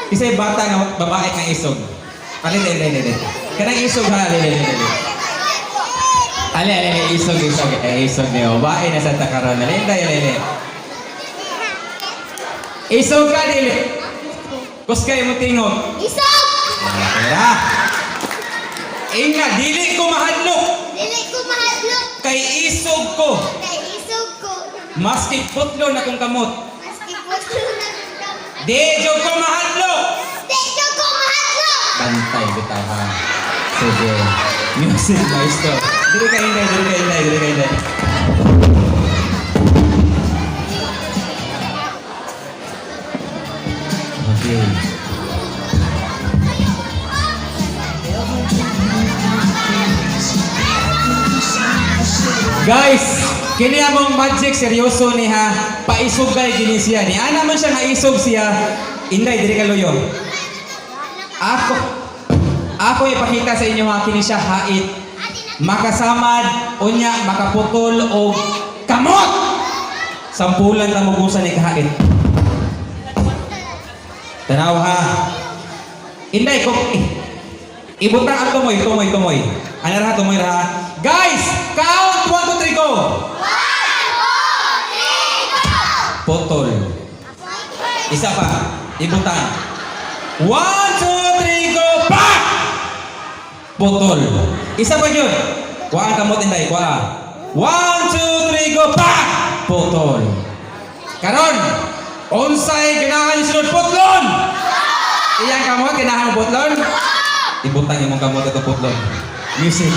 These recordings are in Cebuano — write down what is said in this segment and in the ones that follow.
Isa bata nga babae nga isog. Ali, ali, ali, ali. Kanang isog ha, ali, ali, ali. Ali, ali, ali, isog, isog. Eh, isog niyo. Babae na sa takaron. Ali, ali, ali, ali. Isog ka, dili. Kuskay mo tingog. Isog! Pera. Inga, dili ko mahadlok. Dili ko mahadlok. Kay isog ko. Kay isog ko. Maski putlo na kong kamot. Maski putlo na kong kamot. Di jud ko mahadlok. Di jud ko mahadlok! Bantay bitaw ha. Sige. Music, maestro. Dili ka hinday, dili ka hinday, dili ka hinday. Okay. Guys, kini among magic seryoso ni ha. Paisog kay gini siya. Ni ana man siya nga isog siya. Inday diri ka luyo. Ako ipakita sa inyo ha, kini siya hait. Makasamad, unya makaputol og kamot. Sampulan ta mugusan ni kahait. Tanaw ha. Inday ko eh, ibutang ang tumoy, tumoy, tumoy. Ano ra tumoy ra? Guys, count 1 2 3 go. 1, 2, 3, go! Putol. Isa pa. Ibutang. 1 2 3 go. Pak! Putol. Isa pa yun. Kuha ang kamot inday, kuha. 1 2 3 go. Pak! Putol. Karon, unsay ganahan yung sunod putlon? Iyang kamot ganahan mo putlon? Ibutang imong kamot ato putlon. Music.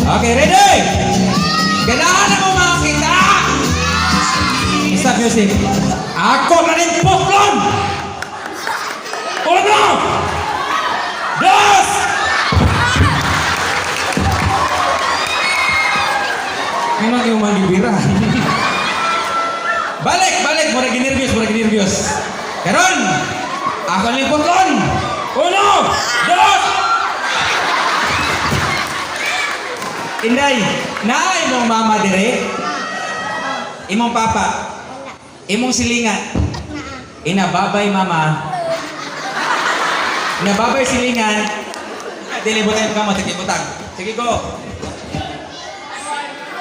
Okay, ready? Ganahan na mo makita! Stop music. Ako na rin putlon! Uno! Dos! Ano yung manibira? Balik, balik! Mura ginervyos, mura ginervyos. Karon! Ako na rin putlon! Uno! Dos! Inday, naa imong mama dire? Imong papa? Imong silingan? Ina, babay mama. Ina, babay silingan. Dili, butang ka mo. Sige, butang. Sige, go.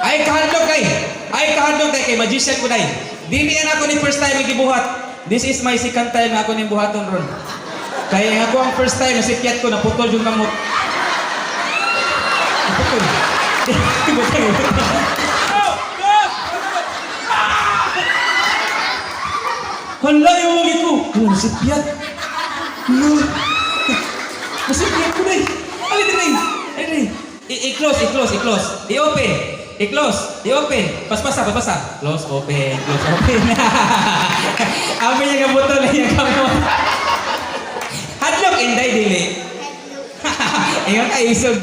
Ay, kahadlok kay. Ay, kahadlok kay. Kay magician ko day. Dili yan ako ni first time gibuhat. This is my second time na ako ni buhaton ron. Kaya ako ang first time, nasipyat ko, naputol yung kamot. Naputol. Butang, butang. Go! Go! Hala, yung wagi ko. Hala, nasipyat. Hala. Nasipyat ko na eh. Ali, dali. Ali, dali. I-close, i-close, i-close. I-open. I-close, i-open. Paspasa, paspasa. Close, open, close, open. Amin yung kabutol, yung kamot. Hadlok, inday, dili. Ingat ka, isog.